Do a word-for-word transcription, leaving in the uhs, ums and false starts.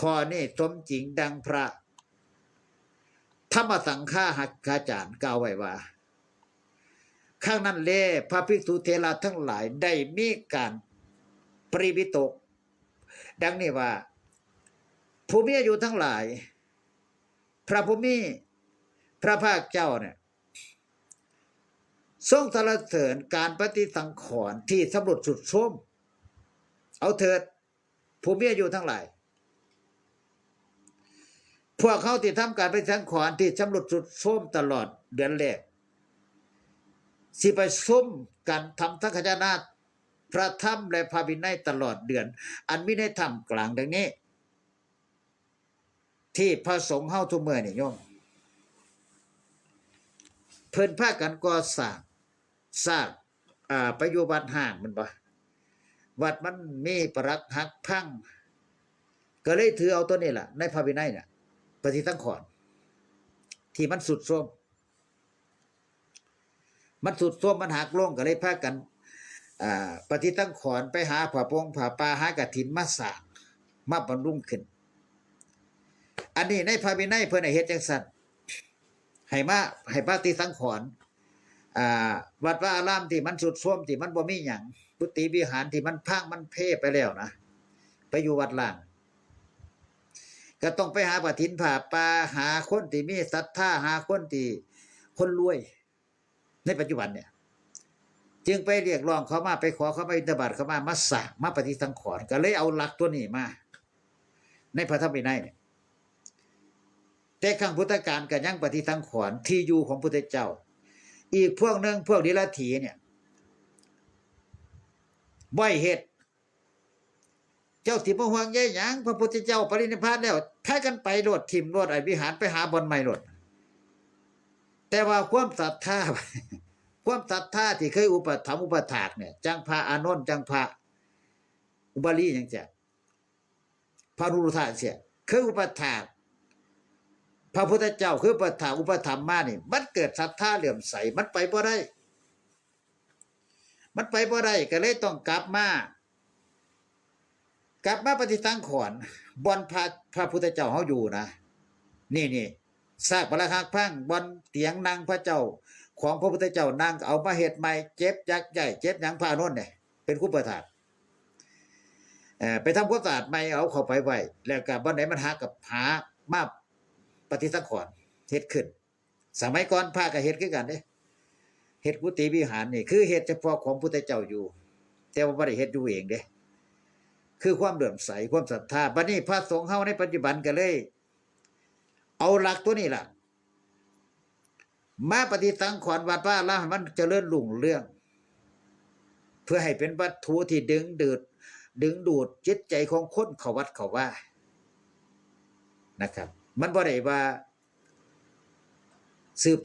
ข้อนี้สมจริงดังพระธรรมสังฆาหาจารย์กล่าวไว้ว่า ครั้งนั้นแล พระภิกษุเถระทั้งหลายได้มีการปริวิตก ดังนี้ว่า ผู้มีอายุทั้งหลาย พระผู้มีพระภาคเจ้าเนี่ย ทรงสรรเสริญการปฏิสังขรณ์ที่ชำรุดทรุดโทรม เอาเถิด ผู้มีอายุทั้งหลาย พวกเขาที่ทำการปฏิสังขรณ์ที่ชำรุดทรุดโทรมตลอดเดือนแรก สิประชุมกันทำสังฆทานพระธรรมและพระวินัยตลอดเดือน อันมีในถ้ำกลางดังนี้ ที่พระสงฆ์เฮาทุกมื้อนี่โยม เพิ่นพากันก่อสร้าง สร้าง อ่า ไปอยู่วัดฮ้างแม่นบ่ วัดมันมีปรักหักพัง ก็เลยถือเอาตัวนี้ล่ะ ในพระวินัยน่ะ ปฏิสังขรณ์ ที่มันทรุดโทรม มันทรุดโทรม มันหักลง ก็เลยพากัน อ่า ปฏิสังขรณ์ ไปหาผ้าปงผ้าป่า หากฐินมาสร้าง มาบำรุงขึ้น อันนี้ในพระวินัยเพิ่นให้เฮ็ดจั่งซั้น ให้มา ให้ปฏิสังขรณ์ อ่า วัดวาอารามที่มันทรุดโทรม ที่มันบ่มีหยัง กุฏิวิหารที่มันพังมันเพไปแล้วนะ ไปอยู่วัดร้าง ก็ต้องไปหากฐินผ้าป่า หาคนที่มีศรัทธา หาคนที่ คนรวย ในปัจจุบันเนี่ย จึงไปเรียกร้องเขามา ไปขอเขามาบิณฑบาต เขามา มาสร้าง มาปฏิสังขรณ์ ก็เลยเอาหลักตัวนี้มา ในพระธรรมวินัยเนี่ย แต่ครั้งพุทธกาลก็ยังปฏิสังขรณ์ที่อยู่ของพุทธเจ้า อีกพวกหนึ่ง พวกเดรัจฉีเนี่ย บ่ให้เฮ็ด เจ้าสิมาห่วงใยหยัง พระพุทธเจ้าปรินิพพานแล้ว พากันไปโลด ถิ่มโลด ไอ้วิหาร ไปหาบ่อนใหม่โลด แต่ว่าความศรัทธา ความศรัทธาที่เคยอุปถัมภ์อุปถากเนี่ย จั่งพระอานนท์ จั่งพระอุบาลีจั่งซี้ พระอนุรุทธะจั่งซี้ เคยอุปถาก พระพุทธเจ้าเคยอุปถาก อุปถัมภ์มานี่ มันเกิดศรัทธาเลื่อมใส มันไปบ่ได้ มันไปบ่ได้ ก็เลยต้องกลับมา กลับมาปฏิสังขรณ์ บ่อนพระ พระพุทธเจ้าเฮาอยู่นะ นี่ นี่ ซากปรักหักพัง บ่อนเตียงนั่งพระเจ้า ของพระพุทธเจ้านั่ง เอามาเฮ็ดใหม่ เก็บยักย้าย เก็บหยัง พระอานนท์เนี่ย เป็นครูประถาก เอ่อ ไปทำความสะอาดใหม่ เอาเข้าไปไว้ แล้วก็บ่อนไหนมันหักก็หามาปฏิสังขรณ์ เฮ็ดขึ้น สมัยก่อนพระก็เฮ็ดคือกันเด้ เฮ็ดกุฏิวิหารนี่ คือเฮ็ดเฉพาะของพุทธเจ้าอยู่ แต่ว่าบ่ได้เฮ็ดอยู่เองเด้ คือความเลื่อมใส ความศรัทธา บัดนี้พระสงฆ์เฮาในปัจจุบันก็เลย เอาหลักตัวนี้ล่ะ มาปฏิสังขรณ์วัดวาอารามให้มันเจริญรุ่งเรือง เพื่อให้เป็นวัตถุที่ดึงดูด ดึงดูดจิตใจของคนเข้าวัดเข้าวา นะครับ มันบ่ได้ว่า สืบ